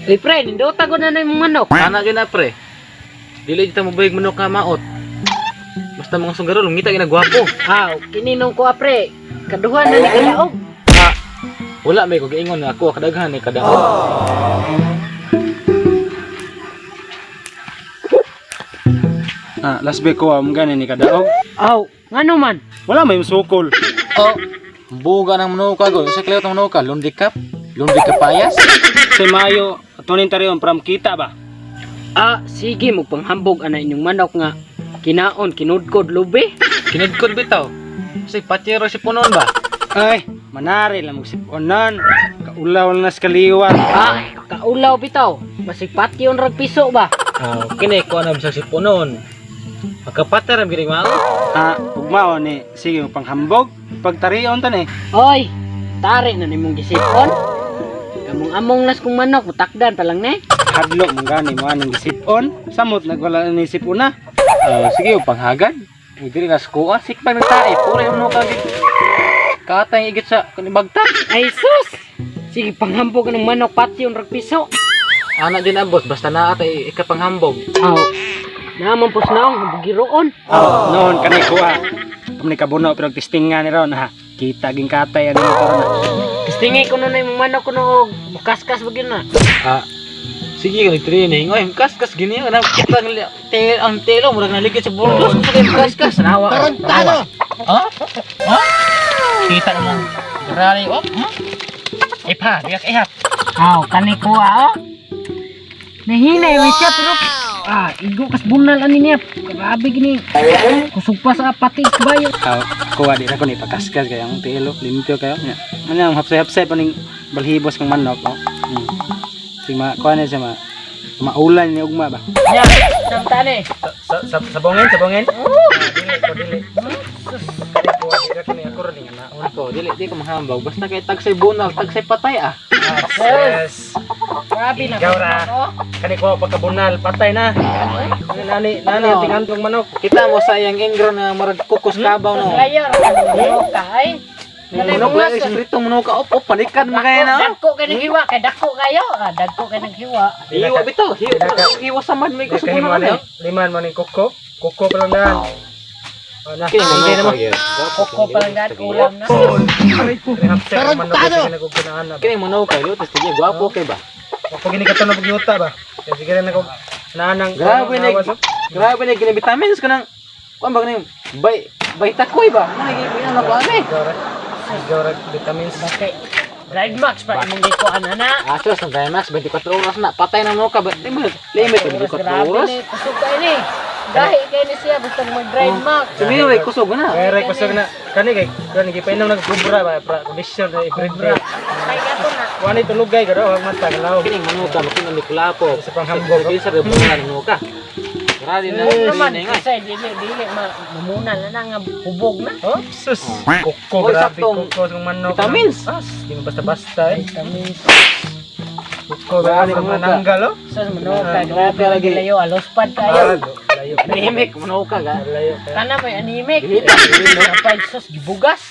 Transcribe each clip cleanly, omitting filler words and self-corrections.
Uy pre, nindota ko na na imong manok. Ana gyud na pre. Dili jud ta mobayog manok nga maot. Basta mga sunggarol ngita gyud na gwapo. Ah, kininong ko ah, pre. Kaduha na ni kadaog. Ah, wala may ko giingon nga ako kadaghan ni kadaog. Ah, last week ko am gani ni kadaog. Aw, ngano man? Wala may sukol. Oh, buga ng manok ka go. Sa klewat ng manok ka, lundi kap, lundi kapayas. Sa Mayo, atunin tariyon pram kita ba? Ah, sige mo panghambog ana inyong manok nga kinaon kinudkod lubi. Kinudkod bitaw. Kasi patiro si punon ba? Ay, manari lang magsiponan. Kaulaw na sa kaliwat. Ah, kaulaw bitaw. Basig patyon rag piso ba? Ah, kini ko ana bisag si punon. Magkapater ang gining mao. Ah, ugmao ni sige mo panghambog. Pagtarion ta ni. Oy, tari na nimong gisipon. Kamong among nas kong manok, mutakdan pa lang ne. Hadlo mo gani mo anang gisipon. Samot nagwala ni sipon na. Ah, sige, panghagad. Dili na skuha, sikpag ng tae, pura yung manok ka gid. Katay igit sa kanibagta. Ay sus! Sige panghambog ng manok patyon rag piso. Ana din abot, basta naa tay ikapanghambog. Aw, naman pos naong hambugiroon. Oh, noon kani kuha. Pamni kabuno pero testing nga ni ron ha. Kita ging katay ani motor na. Testingi ko na na imong manok ko no og mukaskas ba gyud na. Ah, sige ka nag-training. Oy, kaskas gini na kita ang ang telo murag naligid sa burgos. Gusto kay kaskas nawa. Tarantado. Ha? Ha? Kita naman. Grabe, oh. Ipa, diyak ihap. Aw, kani ko ah. Oh. Nahina yung siya pero ah, igo kas bunal ani niya. Grabe gini. Kusog pa sa pati kabayo. Aw, kuha di ra ko ni pakaskas kay ang tilo limpyo kayo. Nya. Ano ang hapsay-hapsay pa ning balhibos kang manok oh. Sige ma kuha na siya ma. Maulan ni ugma ba. Nya, samta ni. Sa sa sabongin, sabongin. Dili ko dili. Kani kuha di ra ko ni ako ra ni nga naon. Ako, dili di ko mahambog. Basta kay tagsay bunal, tagsay patay ah. Yes. Grabe na. Ikaw ra. Oh. Kani kuha pagkabunal patay na. Nani nani ang tingantong manok. Kita mo sa iyang ingro na murag kukos kabaw no. Layo ra manok ka ay. Kanay Manok bungas. lang isprito manok ka op op panikan mo kaya na. Dagko kay naghiwa kay dagko kayo. Ah, dagko kay naghiwa. Iwa bitaw, hiwa hiwa sa man may gusto mo na. Liman mo ni koko. Koko pa lang daan. Oh, na. Kini Hindi manok naman. Koko pa lang daan ulam na. Tarantado! Kini manok kayo, tas tigil gwapo kay ba? Pag gini ka to na pagyuta ba? Kaya sige na ko nanang Grabe na grabe na gini vitamins kanang kuan ba kaning bay bay takoy ba? Mo nagi ano ko ani. Siguro vitamins. Bakit? Drive Max pa imong gikuan ana. Asos ang Max 24 oras na patay na mo ka ba? Limit limit 24 Grabe oras. ni kusog kay ni. Gahi kay ni siya basta mag-drive Max. Sumiro ay kusog na. Kaya ray kusog na kani kay kani gipainom nag kubra ba pra condition na everyday. Kay gato na. Wani tulugay garo ang mata galaw. Kini manok ka makina ni kulapo. Sa panghambog. Bisa re bulan manok ka. Grabe na. Naman Ini nga. kasi dili dili ma mamuna na na nga hubog na. Oh, sus. Koko Oy, grabe saktong koko sa manok. vitamins. As, di mo basta-basta eh. Vitamins. Koko grabe Grabe, ang manok ka. mananggal oh. Sa manok ka Manok grabe ka lagi. lagi layo alospad kayo. Layo. Anemic manok ka ga. Layo. Kana may anemic. Dili ta, dili, no? Kapag sus gibugas.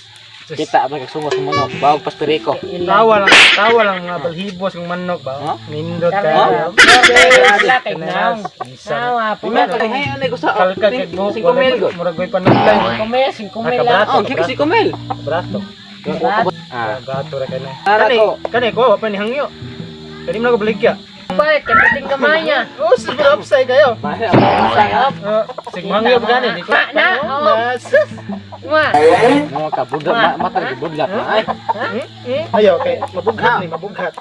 Kita ba kag sungos sa manok bawag pasperiko. Tawa lang mga balhibos ng manok ba? Huh? Nindot Tara. kayo. Sila kay naong. Nawa po Lima ka ngay anay ko sa Kalkag kag buhok. 5 mil god. Murag ko'y panagtay. 5,000, 5,000 lang. Oh, kaya 5 mil. Brato. Ah. Brato ra kay na. Ara Kani, ko. kani ko wa pa ni hangyo. Kani mo na ko baligya. Balik, kay pating kamay niya. Oh, super upside kayo. Mahal ang Sayop. Oh, sig hangyo pa gani di ko. Ma, na, oh. Na, sus. Ma. Mga ka budlat mata lagi budlat na ay. Ayo kay mabughat ni mabughat.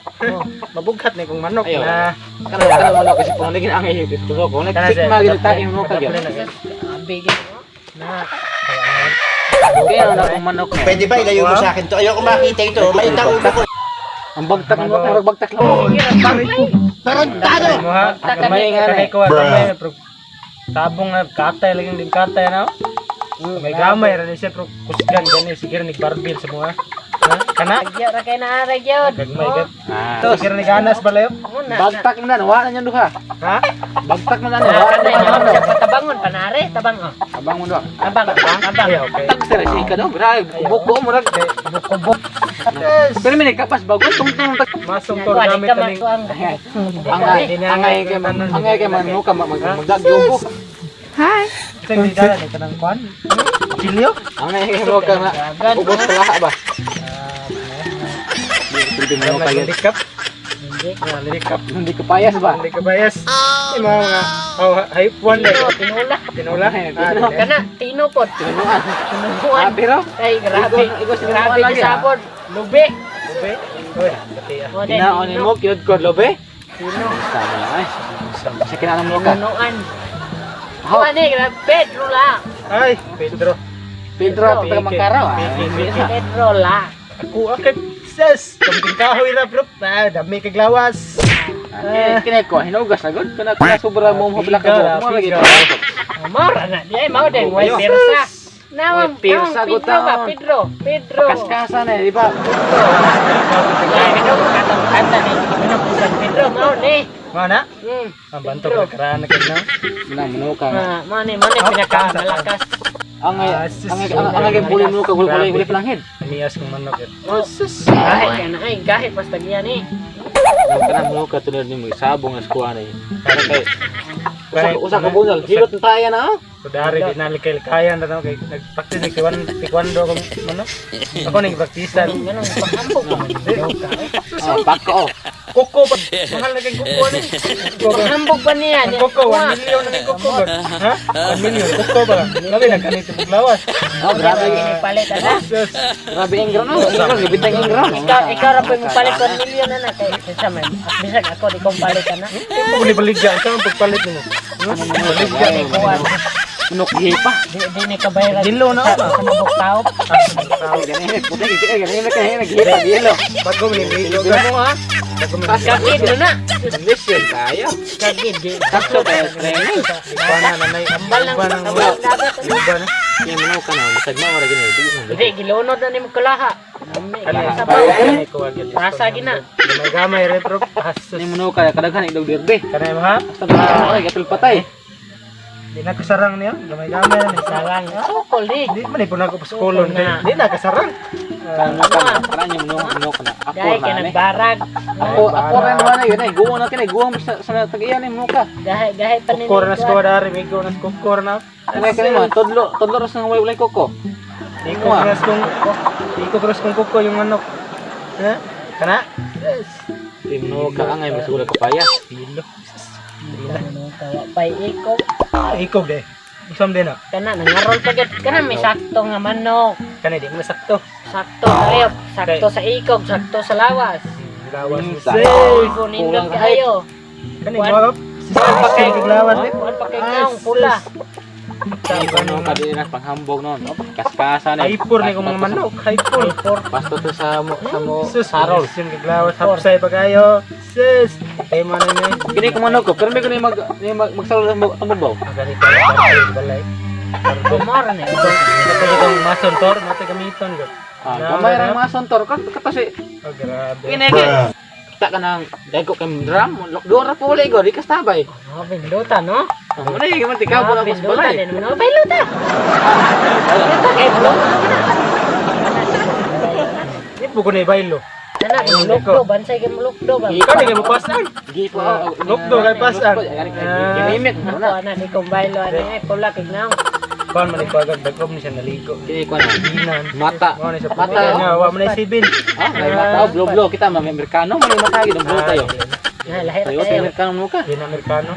Mabughat ni kung manok Ayo. na. Kana kana manok kasi pangligin ang iyo gusto ko. Nagsigma gid tayo mo ka gyud. Grabe gid. Na. Kaya na akong manok na. Pwede ba ilayo mo sa akin to? Ayoko makita ito. Maita ulo ko. Ang bagtak mo murag bagtak lang. Sige, baklay. Tarantado! Mo ha. Gamay nga na. Kani ko gamay pero tabong na katay lagi din katay na. May gamay ra ni siya pero kusgan gani sige ni barbil sa mga. Ha? Kana? Agyo ra kay na ara gyud. Gagmay gad. Ah. Tos kira ni ganas balayo. Muna. Bagtak na wa na niyang duha. Ha? Bagtak na na wa Kana na niyang duha. siya patabangon panare, tabang oh. Abang mo duha. Tabang, tabang. Ay, okay. Tag sir si ka do, grabe kubok ko mo rag. Kubok. Yes. Pero may kapas bago tungtong tag. Masong tor Kuan gamit ka kaning man Angay angay kay man angay kay man mo ka magdagyubo. Sing di dala ni kanang kwan. Chilyo. Angay kay mo ka na ubos kalaha ba. Hindi mo kayo. Likap. Hindi. Likap. Hindi ka payas ba? Hindi ka bias. Yung mga mga oh, hype one eh. Tinula. Tinula. Ah, Tino. Kana tino pod. Tinuan. Tinuan. Ah, pero Ay grabe. Igo sinuan Grabe lagi, sa ah. sabon. Lubi. Ube. Uy, pati ah. Mo din, Ginaon tino. mo kyod ko lobe. Tino. Sama na ay. Sa kinanam mo ka. Tinuan. How? Kuan eh, grabe Pedro la. Ay, Pedro. Pedro taga Mangkaraw ah. Piki, piki. Pedro la. Ako akit. Sis, kamting kahoy ra bro. Ah, dami kag lawas. Ah, kini ko hinugas na gud kana kana sobra mo mo ka mo lagi. Mao ra na. Di ay mao din way Ayo. pirsa. Nawang Way pirsa, nawang Pedro ba? gutaon. Pedro. Pedro. Kaskasa na di ba? Ay, minum katong kanta ni. Minum San Pedro mao ni. Mana? Hmm. Ang banto ka karana kag na. Na mo ka. Ah, mao ni pinaka malakas. Angay Ah, sis. angay angay kay bulin mo ka gulay gulay palanghin. Amias kong manok. eh. Oh, sus. Gahi kay na ay gahi basta giyan ni. Kana mo ka tunod nimo isabong na skuha na Para kay usa usa ka bunal, hilot na tayo na. Oh. Kudari di na kay kaya na no kay nagpractice nag taekwondo kong manok. Ako ning praktisan. Ganun pangambok ko. Ah, bako. Oh. Koko pa. Mahal na kay koko ni. Koko. Pangambok pa niya. Ang koko, 1 million na kay koko ba? Ha? 1 million koko ba? Labi na kanito lawas. Oh, grabe. Ini palit ana. Sus. Grabe ingron oh. Ingron gibitang ingron. Ikaw ra pa mo palit 1 million ana kay sa man. Bisag ako di kong palit ana. Mo ni baligya sa ang pagpalit nimo. Di kuan. Manok gipa. Di ni kabayaran. Dilo na sa ba? sa nabok tao. Ganun puti ganun kay naghipa gilo. Bago ni ligo Bilo mo ha. Bago ni Kagid mo na. Mission tayo. Kagid. Sakto tayo training. Bana na nay. Tambal lang Bana tambal dagat. Luba na. Kaya manaw ka na, bisag mao ra gini. Di gilunod na nimo kalaha. Mami, Kana sa baw. kani ko agad. Rasa gina. Gamay gamay re bro. Asus. Ni mo ka kadaghan igdog dirbe. Kana mo ha? Basta ba ay gatul patay. Di na kasarang niya. Gamay gamay na ni. Sarang. Sukol ni. Di man ipon ako paskolon Na. kay. Di na kasarang. Kana kana kana mo mo kana. Ako Dahil kay na ni. nagbarag. Ako ako rin wala yun ay guwa na kini guwa mo sa tagiyan ni mo ka. Gahi gahi pa ni. Kukor na skoda ari migo na kukor na. Kani kani mo tudlo tudlo ra sa walay walay koko. Iko cross kong Iko cross kong kuko yung manok. Ha? Kana? Yes. Di mo ka angay masugod ka payas. Pilo. Pay iko. Iko de. Usam din na. Kana nangarol pa gyud. Kana may sakto nga manok. Kana di mo na sakto. Sakto kayo. Sakto sa ikog, sakto sa lawas. Lawas. Sakto. Iko nindot kaayo. Kani mo kap. Pa kay lawas eh. Kuan pa kay ngaong pula. Di mo ka di na panghambog noon. Kaskasa na. Hyper ni kong mga manok, hyper. Pasto to sa mo Sus, sarol. Sus, kaglawas hapsay pa kayo. Sus, tema na ni. Kini ko manok ko pero may ko ni mag ni mag magsarol ang babaw. Ganito ang balay. Kumor ni. Ito itong mason tor, mate gamiton gud. Ah, gamay ra mga sontor ka kasi Oh, grabe. kini kay kita ka nang dagko kay drum lockdown ra po ulit go di kastabay. Oh, binduta no. Mo na gyud man tikaw na Ah, ko sa binduta balay. din mo. Bayluta. Binduta kay blok. Di po ko na ibaylo. Kana mulukdo bansay kay mulukdo ba. Ikaw di kay mo pasan. Gi po. Lokdo kay pasan. Ginimit mo Ako na. ana di kong baylo ani ay pula kay naong. Kuan man ikaw agad dagom ni siya naligo. Kini ko na. Ginan. Mata. Mao ni sa Mata. Nga wa man na sibil. Ah, may mata oh, blow blow kita may Amerikano man mata gid blow tayo. Na lahi Tayo kayo. Amerikano mo ka. Di na Amerikano.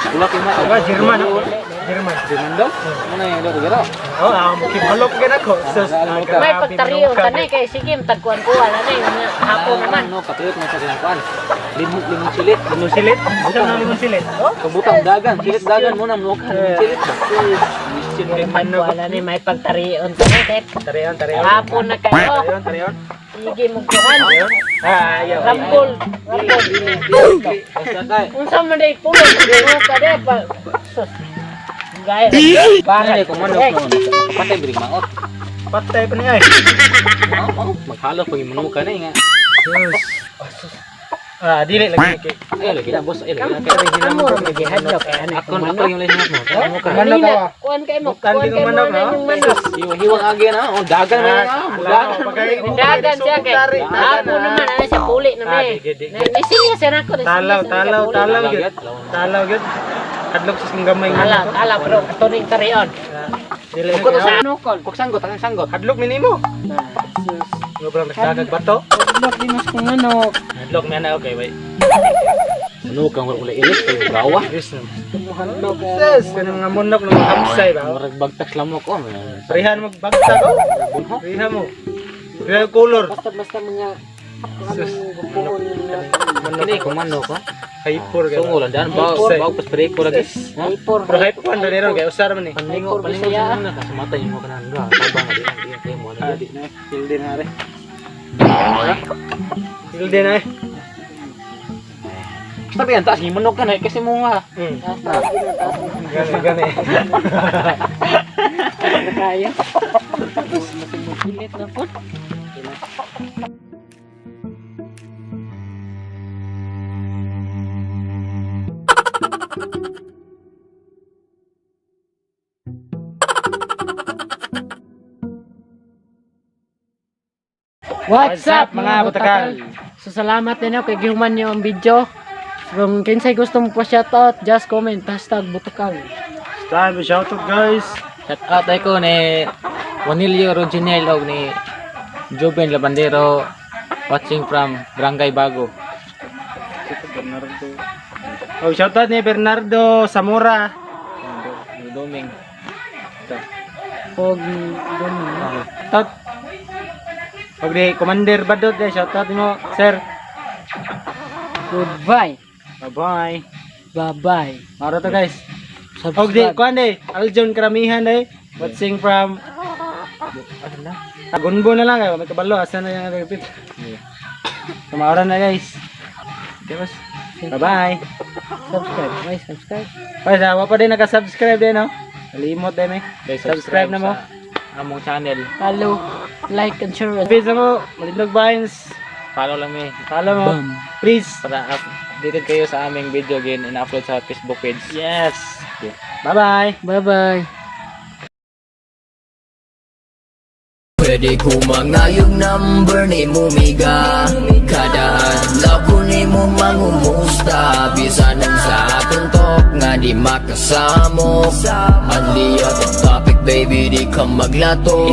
Wala kay mata. Ah, German. Oh. German. German daw. Mo na yung daw gero. Oh, ah, mukibalok gid ako. Sus, Ah, May pagtariyo tanay kay sige tagkuan-kuan ani nga hapon naman. No, katuyot mo sa kinakuan. Limong limong silit. Limon silit. Unsa na limon silit? Oh, Kabutang dagan, silit dagan mo na mo ka. Limong silit ba? mission kay manok. Kuan ani may pagtariyon tanay kay Tarion, tarion. hapon na kayo. Tarion, tarion. Sige mo kuan. Tarion. Ah, ayaw. Rambol, rambol. Basta kay. Unsa man day pulong mo ka day pa. Sus. Gaya. Para ko manok no. Patay biring maot. Patay pa niya eh. Maghalo pag manok ka na eh nga. Sus. Ah, dili lagi kay. Ay lagi na boss, ay lagi na. Amo ra magihadlok kay ano. Ako ako yung lain mo. Mo ka. Manok ka ba? Kuan kay mo. Buktan Kuan din kay ng mo manok, na no? yung manok. Hiwang hiwang agi na. Oh, dagan man na. Dagan. Dagan siya kay. Ako naman ana siya puli na Ah, me. di, di, di. Nisinya siya nako. Talaw, talaw, talaw gyud. Talaw gyud. Hadlok sa kong gamay nga. Talaw, talaw bro. Ato ning tarion. Dili Ko to na. sa ano kol. Kok sanggot, ang sanggot. Hadlok minimo. Sus. Sobrang nagdagag bato. Hadlok din mas kung manok. Hadlok na na okay, wait. Manok ang wala ilis kay gawa. Yes. Hadlok. Sus, kanang nga manok nang hamsay ba? Murag bagtak lamok oh. Prehan mo bagtag oh. Prehan mo. Real color. Basta basta mga Sus. gupuon mga Kini kung manok oh. Hyper ka. Sungo lang daan ba Hamsay. ba pas preko lagi. Hyper. Pero hyper man ron kay usar man eh. Paningo paningo sa na ka sumatay mo kanan ba. Tabang di di kay mo Ah, na di na. Hildi na are. Hilde na eh. Basta yan taas ni manok ka na eh, kasi mo nga. Hmm. Gani gani. Kaya. Tapos makilit na po. What's up mga butakal? So salamat din ako kay gihuman niyo ang video. Kung kinsay gusto mo pa shoutout, just comment #butakal. It's time to shout out guys. Shout out ay ko ni Juanilio Roginel og ni Joven Labandero watching from Barangay Bago. Bernardo. Oh, shout out ni Bernardo Zamora. Doming. Og dun. Shout out. Og ni Commander Badot eh, shout out mo, sir. Goodbye. Bye-bye. Bye-bye. Maro to guys. Og di Subscribe. kuan eh, Aljon Karamihan eh. Watching from Tagunbo na lang kayo, may kabalo asa na yung repeat. Tumaoran na guys. Okay, boss. Bye-bye. Subscribe. Bye, subscribe. Ay, sa pa din naka-subscribe din, no? Kalimot din eh. Guys, Subscribe na mo. sa among channel. Follow, like, and share. Please mo, Malindog Vines. Follow lang mi Follow mo. Bam. Please. para updated kayo sa aming video again and upload sa Facebook page. Yes. Bye-bye. Bye-bye. Pwede ko mangayog number ni Mumiga. Kada adlaw ko ni mo mangumusta. Bisan ang sa atong talk nga di makasamok. Manliot ang topic baby, di ka maglato.